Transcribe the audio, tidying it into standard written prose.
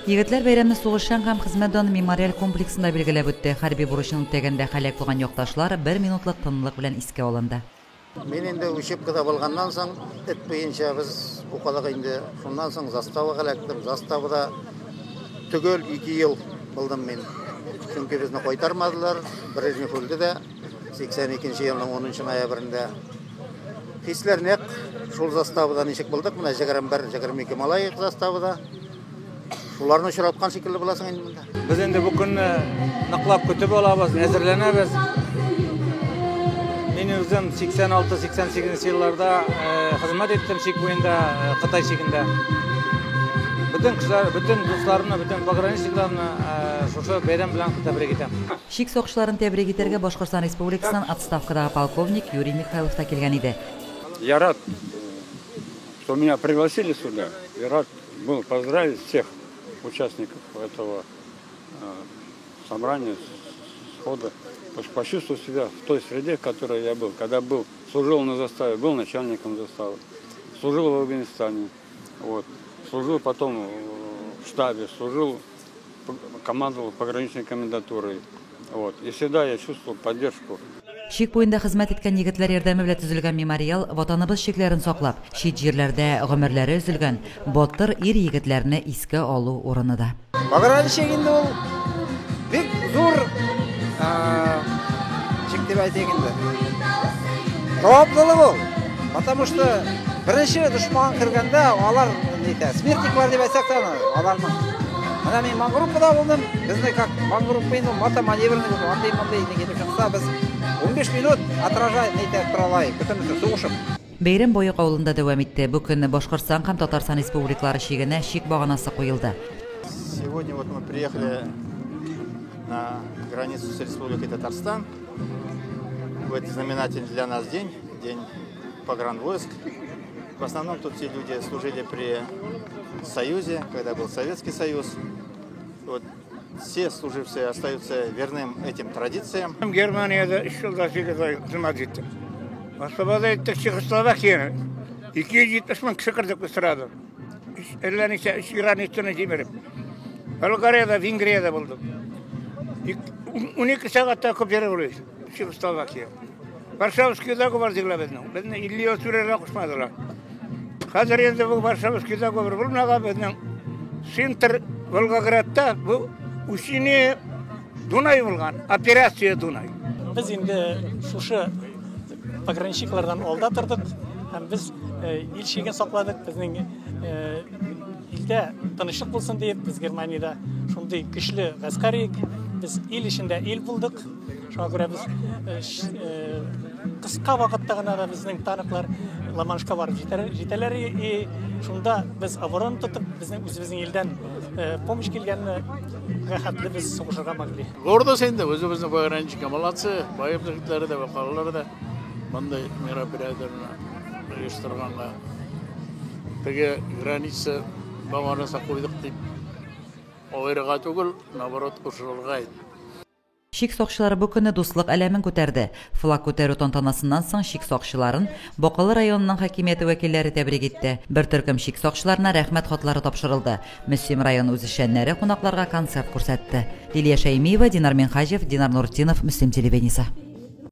Егетләр бәйрәмне Сугышчан һәм хезмәт даны мемориаль комплексында билгеләп үтте. Хәрби бурычын үтәгәндә һәлак булган якташлар бер минутлык тынлык белән искә алынды. Мин инде учебкада булганнан соң, эт буенча без укыдык инде. Шуннан соң заставага эләктем. Заставада төгәл ике ел булдым мин. Чөнки безне кайтармадылар. Брежнев үлде дә 82 нче елның 10 ноябрендә. Хисләр нәкъ шул заставада ничек булдык, менә 21-22 малай заставада. Шуларны очраткан шикелле буласың инде монда. Без инде бу көнне ныклап көтеп алабыз, әзерләнәбез. Мин үзем 86-88 елларда э, хезмәт иттем чик буенда, э, Кытай чигендә. Бөтен кешеләр, бөтен дусларымны, бөтен пограничникларны э, шушы бәйрәм белән тәбрик итәм. Чик сакчыларын тәбрик итәргә Башкортстан Республикасыннан отставкадагы полковник Юрий Михайлов та килгән иде. Я рад, что меня пригласили сюда. И рад был поздравить всех участников этого собрания, схода. Почувствовал себя в той среде, в которой я был. Когда был, служил на заставе, был начальником заставы, служил в Афганистане, вот, служил потом в штабе, служил, командовал пограничной комендатурой. Вот. И всегда я чувствовал поддержку. Чик буенда хезмәт иткән егетләр ярдәме белән төзелгән мемориал Ватаныбыз чикләрен саклап, чит җирләрдә гомерләре өзелгән батыр ир-егетләрне искә алу урыны да. Пограничник инде ул бик зур ничек дип әйтик инде. Җаваплылык ул. Потому что беренче дошман кергәндә алар нитә, смертниклар дип әйтсәк тә аларның. Менә мин мангруппада булдым. Безне как мангруппа инде мотоманевренный булды. Андый мондый инде килеп чыкса, без 15 минут отражать нитә тора алайык, бөтенесе сугышып. Бәйрәм Баек авылында дәвам итте. Бу көнне Башкортстан һәм Татарстан Республикалары чигенә чик баганасы куелды. Сегодня вот мы приехали на границу с Республикой Татарстан. В этот знаменательный для нас день, день погранвойск. В основном тут все люди служили при Союзе, когда был Советский Союз. Вот все служившие остаются верным этим традициям. Германиядә өч елда 8 ай хезмәт иттем. Освободить иттек Чехословакияне. 270 мең кеше кырдык сразу. Әллә ничә өч границаны җимереп. Болгариядә, Венгриядә булдым. 12 сәгатьтә оккупировали Чехословакия. Варшавский договор диләр безнең. Безне 50 ел сүрәргә кушмадылар. Хәзер инде бу Варшавский договор булмаган безнең центр Волгоградта бу Усине Дунай булган, операция Дунай. Без инде шушы пограничниклардан алда тордык һәм без э, ил чиген сакладык. Безнең э, илдә тынычлык булсын диеп, без Германиядә шундый көчле гаскәр идек. Без ил эчендә ил булдык. Шуңа күрә без э, кыска вакытта гына да безнең танклар Ла-Маншка барып җитәләр и шунда без оборона тотып, безнең үзебезнең илдән помощь килгәнне рәхәтле без сугышырга могли. Гордость инде үзебезнең пограничники молодцы, Баев егетләре дә, бакалылар да мондый мероприятиеләрне оештырганга. Теге граница баганасы куйдык дип аерырга түгел, наоборот, кушылырга иде. Чик сакчылары бу көнне дуслык әләмен күтәрде. Флаг күтәрү тантанасыннан соң чик сакчыларын Бакалы районының хакимияте вәкилләре тәбрик итте. Бер төркем чик сакчыларына рәхмәт хатлары тапшырылды. Мөслим районы үзешчәннәре кунакларга концерт күрсәтте. Лилия Шәймиева, Динар Минһаҗев, Динар Нуртдинов, Мөслим телевидениесе.